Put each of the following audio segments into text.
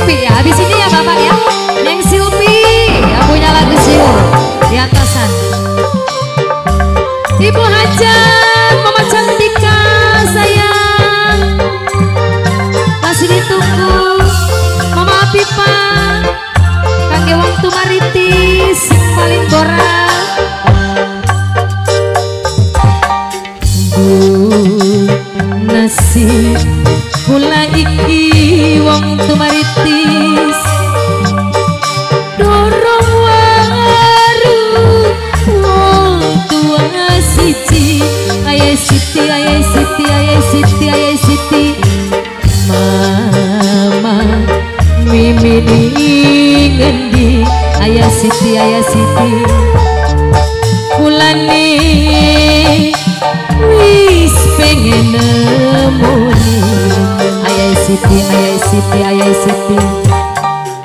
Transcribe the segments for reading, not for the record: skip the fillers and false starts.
Silpi ya. Habis ini ya Bapak ya. Neng Silpi yang punya lagu Siul di atasan. Ibu Hajat, Mama Cantika sayang, masih ditunggu. Mama Apipa, kangge wong tumaritis sing paling boral. Nasib kula iki wong tumaritis, dorong waru wong tua siji. Ayah Siti, ayah Siti, ayah Siti, ayah Siti. Mama mimini ngendi? Ayah Siti, ayah Siti. Kulane wis pengen nemoni. Ayah Siti, ayah Siti, ayah Siti.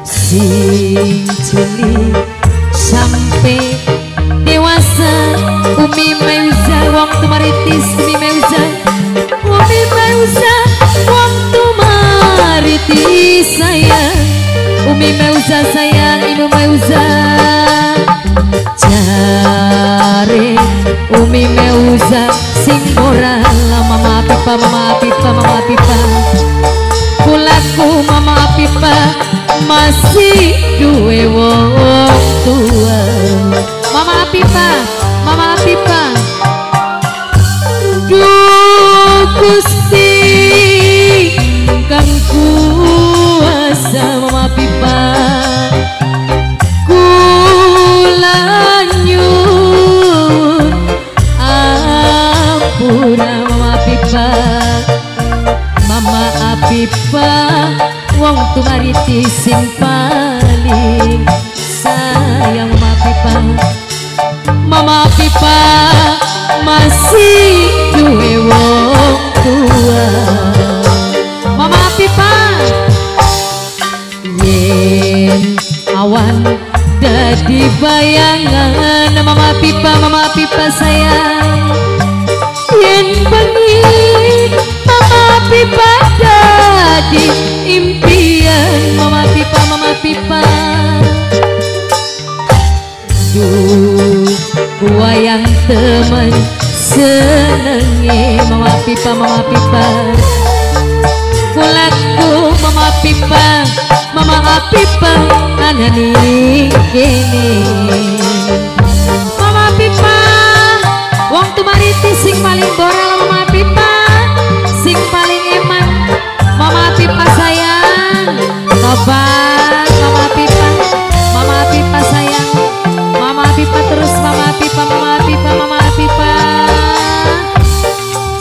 Sing cilik sampai dewasa. Umi Meuza wong tumaritis, Umi Meuza, Umi Meuza wong tumaritis sayang. Umi Meuza sayang, Ibu Meuza. Jare Umi Meuza sing moral. Mama Apipa, Mama Apipa, Mama Apipa. Kulaku Mama Apipa masih duwe wong tua. Mama Apipa, Mama Apipa. Duh Gusti kang kuasa. Mama Apipa, kula nyuwun ampura. Mama Apipa, Mama Apipa wong tumaritis sing paling sayang. Mama Apipa, Mama Apipa masih duwe wong tua. Mama Apipa, yen awan dadi bayangan. Mama Apipa, Mama Apipa sayang. Yen bengi Mama Apipa dadi impian. Mama Apipa, Mama Apipa. Duh wayang temen senenge. Mama Apipa, Mama Apipa. Kulaku Mama Apipa, Mama Apipa anane kene. Mama Apipa wong tumaritis sing paling boral. Mama Apipa sing paling eman. Mama Apipa sayang, tobat. Mama Apipa, Mama Apipa sayang. Mama Apipa terus, Mama Apipa, Mama Apipa, Mama Apipa.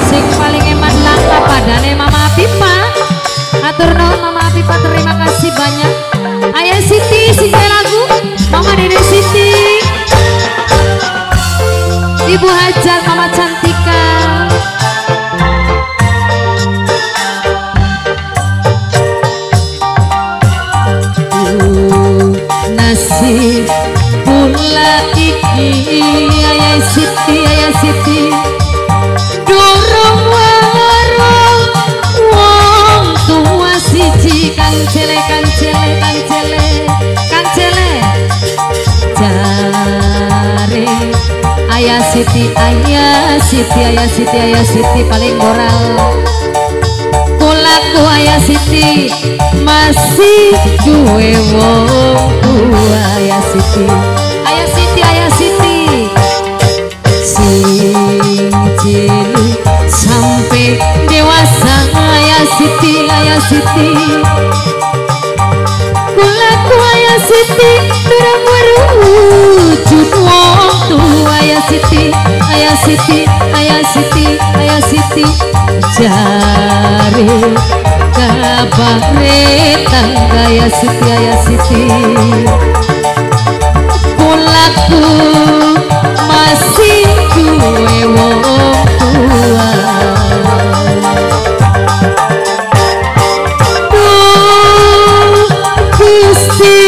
Sing paling eman langka padane Mama Apipa. Atur nuhun Mama Apipa, terima kasih banyak. Ayah Siti sing lagu, Mama Dede Siti, Ibu Hajat, Mama Cantika. Nasib kula iki ayah Siti, ayah Siti. Durung warung wong tua siji. Kang cele, kang cele, kang cele, kang cele. Jare ayah Siti, ayah Siti, ayah Siti, ayah Siti paling moral. Kulaku ayah Siti masih duwe wong tua. Ayah Siti, ayah Siti, ayah Siti. Sing cilik sampai dewasa. Ayah Siti, ayah Siti. Kulaku ayah Siti durung wujud wong tua. Ayah Siti, ayah Siti, ayah Siti, ayah Siti. Jare kabare tangga. Ayah Siti, ayah Siti. Kulaku masih duwe wong tua. Duh Gusti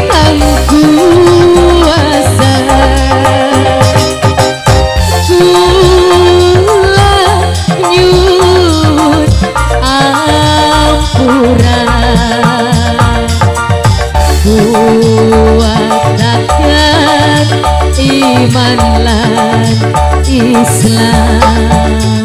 kang kuasa, kula nyuwun ampura. Kuatakan iman lan Islam.